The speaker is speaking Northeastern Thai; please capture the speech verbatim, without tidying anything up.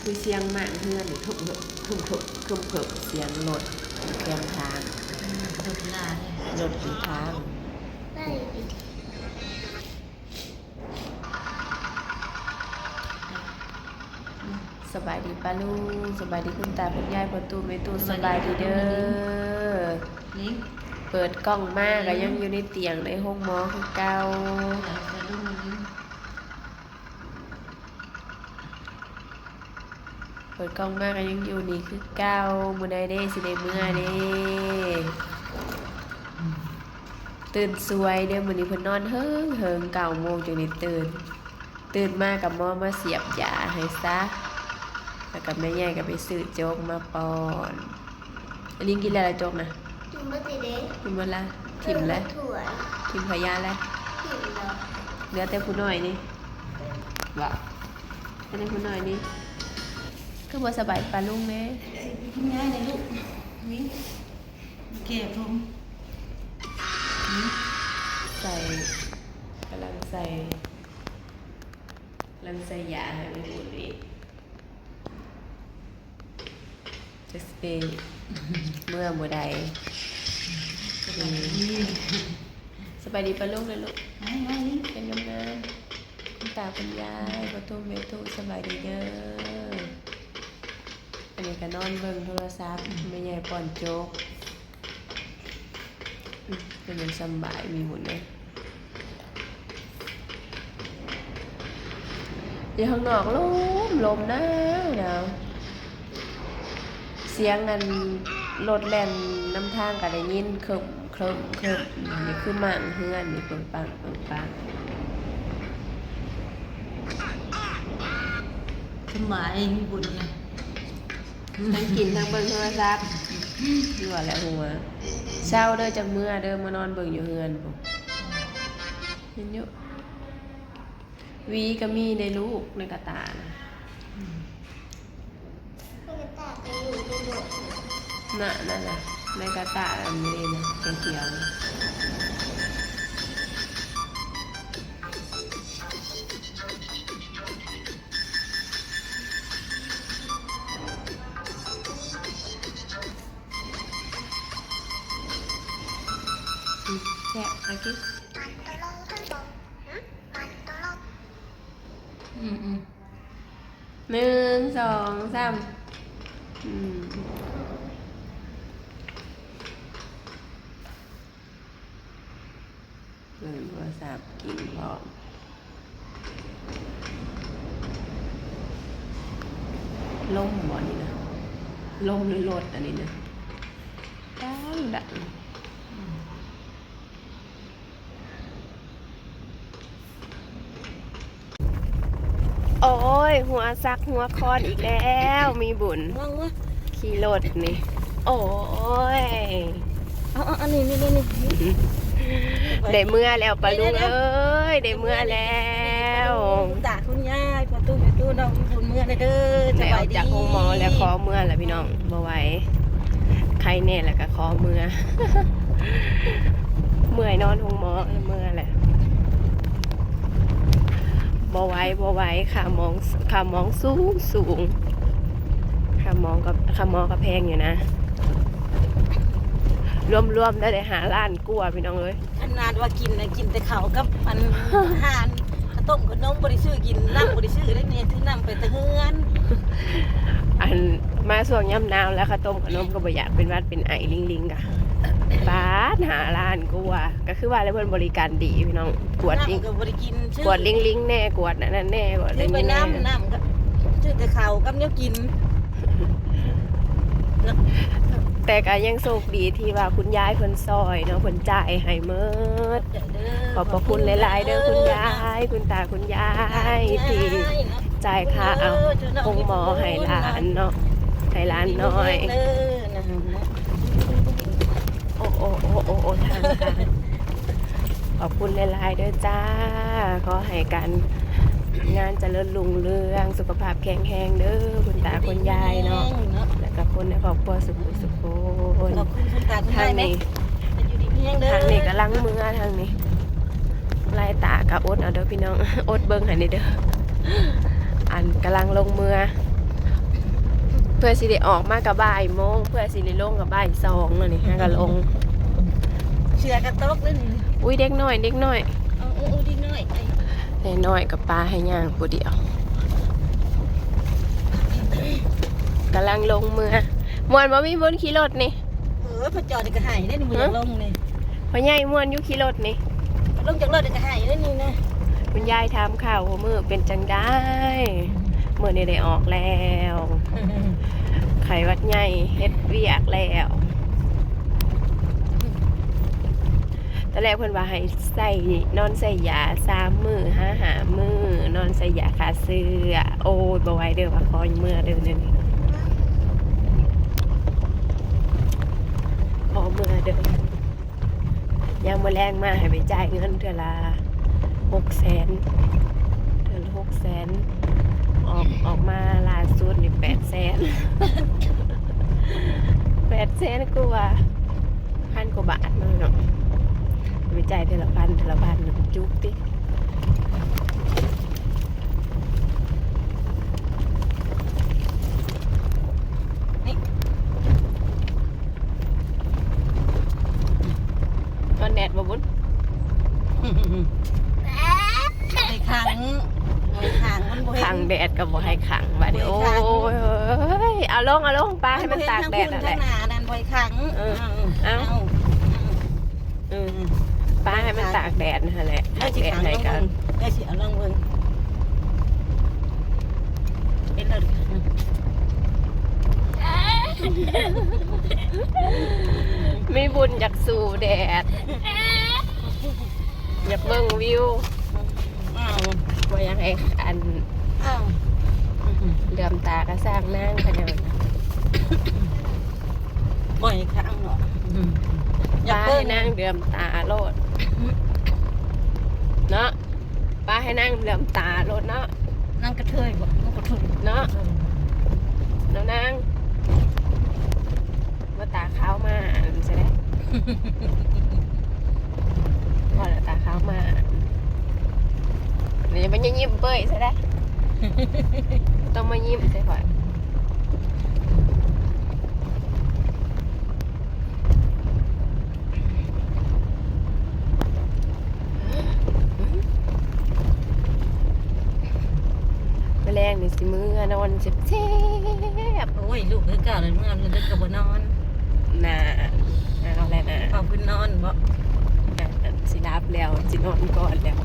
คือเสียงหมากเฮือนนี่ ครึบๆ ครึบๆ ครึบๆ เสียงรถแคมทาง รถลาเนี่ย รถอยู่ทาง สบายดีป้าลุง สบายดีคุณตาคุณยาย พ่อตู้แม่ตู้ สบายดีเด้อ เปิดกล้องมาก็ยังอยู่ในเตียงในห้องหมอคือเก่า เปิดกล้องมาก็ยังอยู่นี่คือเก่า มื้อใดเด้สิได้เมือเด้ ตื่นสวยเด้อ มื้อนี้เพิ่นนอนเฮิงๆ เก้าโมงจั่งได้ตื่น ตื่นมาก็หมอมาเสียบยาให้ซะ แล้วก็แม่ใหญ่ก็ไปซื้อโจ๊กมาป้อน อันนี้กินแล้วล่ะโจ๊กนะ กินบ่ติเด้ กินบ่ละ ถิ่มละ ถ้วย ถิ่มขยะละ ถิ่มแล้ว เหลือแต่ผู้น้อยนี่ บ่ เหลือแต่ผู้น้อยนี่ คือบ่สบายป้าลุงแม่ ง่ายเลยลูก นี่ แก่ผม ใส่ กำลังใส่ กำลังใส่ยาให้แม่บุญอีก จะสิไปเมือมื้อใด สบายดี สบายดีป้าลุงเลยลูก ไม่ไม่นี่ เป็นงามๆ คุณตาคุณยาย พ่อตู้แม่ตู้ สบายดีเด้อ อันนี้ก็นอนเบิ่งโทรศัพท์ แม่ใหญ่ป้อนโจ๊ก อืม เป็นยังสำบายมีบุญเลย อยู่ข้างนอกลม ลมหนาวหนาว เสียงอันรถแล่นนำทางก็ได้ยิน เคลิ้ม เคลิ้ม เคลิ้ม นี่คือหมากเฮือนนี่ ปึ้งปัง ปึ้งปัง สำบายมีบุญไง ทั้งกินทั้งเบิ่งโทรศัพท์ อยู่ว่าแหละหัว เช้าเด้อจังเมือเด้อ มานอนเบิ่งอยู่เฮือนพุ้น เห็นอยู่ หวีก็มีในลูก ในกระตานะ ในกระตาก็อยู่ในรถ น่ะ นั่นน่ะ ในกระตาอันนี้นะ เขียวๆนะ อืม แซ่บ เอากิน อืม อืม หนึ่ง สอง สาม อืม เปิดโทรศัพท์กินพร้อม ลมบ่นี่นะ ลมหรือรถอันนี้นะ ดังดัง โอ้ย หัวซักหัวคอนอีกแล้ว มีบุญ ง่วงวะ ขี่รถนี่ โอ้ย เอา เอา อันนี้ นี่ นี่ นี่ ได้เมือแล้วป้าลุง เดี๋ยว เอ้ย ได้เมือแล้ว คุณตาคุณยาย พ่อตู้แม่ตู้ น้องมีบุญเมือเด้อ ส ได้ออบ าย ก ดี จากห้องหมอแล้ว ขอเมือแล้วพี่น้อง บ่ไหว ไข้แน่แล้วก็ขอเมือ เมื่อยนอนห้องหมอ เออ เมือแหละ บ่ไหว บ่ไหว ค่าหมอง ค่าหมองสูงสูง ค่าหมองก็ ค่าหมอก็แพงอยู่นะ รวมๆ ได้ ได้ห้าล้านกว่าพี่น้องเอ้ย ขนาดว่ากินนะ กินแต่ข้าวกับอัน อาหาร ข้าวต้มขนมบ่ได้ซื้อกิน น้ำบ่ได้ซื้อได้เนี่ย ถือน้ำไปแต่เฮือน อัน มาช่วงยามหนาวแล้ว ข้าวต้มขนมก็บ่อยากเป็นหวัดเป็นไอลิงๆ กะ บาดห้าล้านกว่า ก็คือว่าแล้วเพิ่นบริการดีพี่น้อง กวดลิง น้ำก็บ่ได้กิน ซื้อ กวดลิงๆ แน่ กวดอันนั้นแน่ กวด ซื้อไป อันนี้แน่ น้ำ น้ำก็ซื้อแต่ข้าวกับแนวกิน แต่ก็ยังโชคดีที่ว่าคุณยายเพิ่นซอยเนาะ เพิ่นจ่ายให้เมิด ขอบพระคุณหลายๆ เด้อคุณยาย คุณตาคุณยาย ที่จ่ายค่าเอา เออ โรงหมอให้หลานเนาะ ให้หลานน้อย เด้อนะ โอ้ โอ้ โอ้ โอ้ โอ้ ทาง ทาง ขอบคุณหลายๆ เด้อจ้า ขอให้การงานเจริญรุ่งเรือง สุขภาพแข็งแรงเด้อ คุณตาคุณยายเนาะ แล้วก็คนในครอบครัวสุขสุขคน ขอบคุณคุณตาคุณยายนะ ทางนี้ อยู่ดีมีแฮงเด้อ ทางนี้กำลังเมือ ทางนี้ ไล่ตาก็อดเอาเด้อพี่น้อง อดเบิ่งให้แหน่เด้อ อันกำลังลงเมือ พื่อสิได้ออกมากับบ่ายโมง เพื่อสิได้ลงกับบ่ายสองแล้วนี่ หาก็ลง เสือกระตกเลยนี่ อุ้ย เด็กน้อย เด็กน้อย เอาโอ้โอ้ดีหน่อยไอ้ เด็กน้อยกับป้าให้ย่างผู้เดียวกำลังลงเมือม่วนบ่ มีบุญขี่รถนี่ เออพอจอดก็หายได้หนึ่ง ฮะ ลงนี่ พ่อใหญ่ม่วนอยู่ขี่รถนี่ ลงจากรถก็หายได้นี่นะ คุณยายถามข่าวว่ามื้อเป็นจังได๋ มื้อนี้ได้ออกแล้ว ไข้หวัดใหญ่เฮ็ดเวียกแล้ว ตอนแรกเพิ่นว่าให้ใส่นอนใส่ยาสามมื้อหาห้ามื้อ นอนใส่ยาฆ่าเชื้อ โอ้ย บ่ไหวเด้อ ว่าขอเมือเด้อเดี๋ยวนี้ ขอเมือเด้อ ยามมื้อแลงมาให้ไปจ่ายเงินเทื่อละหกแสน เทื่อละหกแสน ออก ออกมาล่าสุดนี่แปดแสน แปดแสนกว่า พันกว่าบาทเนาะ ไปจ่ายเทื่อละพัน เทื่อละพัน จุกติ นอนแดดบ่บุญ ไปขังไปขังมันบ่เห็น ขังแดดก็บ่ให้ขังบัดนี้ บ่ โอ้ ให้ขัง ย เอาลง เอาลง ปาให้มันตากแดดนั่นแหละ ข้างหน้านั่นบ่ให้ขัง เออ เอา เอา เอา เออ ปาให้มันตากแดดนั่นแหละ แล้ ตาว ก สิ แดด ขัง ให้ ลง กัน เบิ่งแล้วสิเอาลองเบิ่งเป็นเลย มีบุญอยากสู่แดด อยากเบิ่งวิว อ้าว บ่อยากให้อัน อ้าว เหลื่อมตากระสร้างนางเขาเจ้า บ่อยครั้งเนาะอืมอยาก ปา เบิ่ ให้ ง นางเหลื่อมตาโลด เนาะ ปาให้นางเหลื่อมตาโลดเนาะ นั่งกระเทยบ่นั่งกระเทย เนาะ แล้วนาง มาตาขาวมาอันใช่ไหม พอแล้วตาขาวมา เดี๋ยวมันยังยิ้มเป้ยใช่ไหม ต้องมายิ้มใช่ไหม มื้อแลงนี่สิมื้อนอนแซ่บๆ โอ้ยลูกคือเก่าเลยเมื่อมันดึกก็บ่นอน น่า เอาแล้วนะ เอาพื้นนอนบ่ น่าสิหลับแล้ว สินอนก่อนแล้ว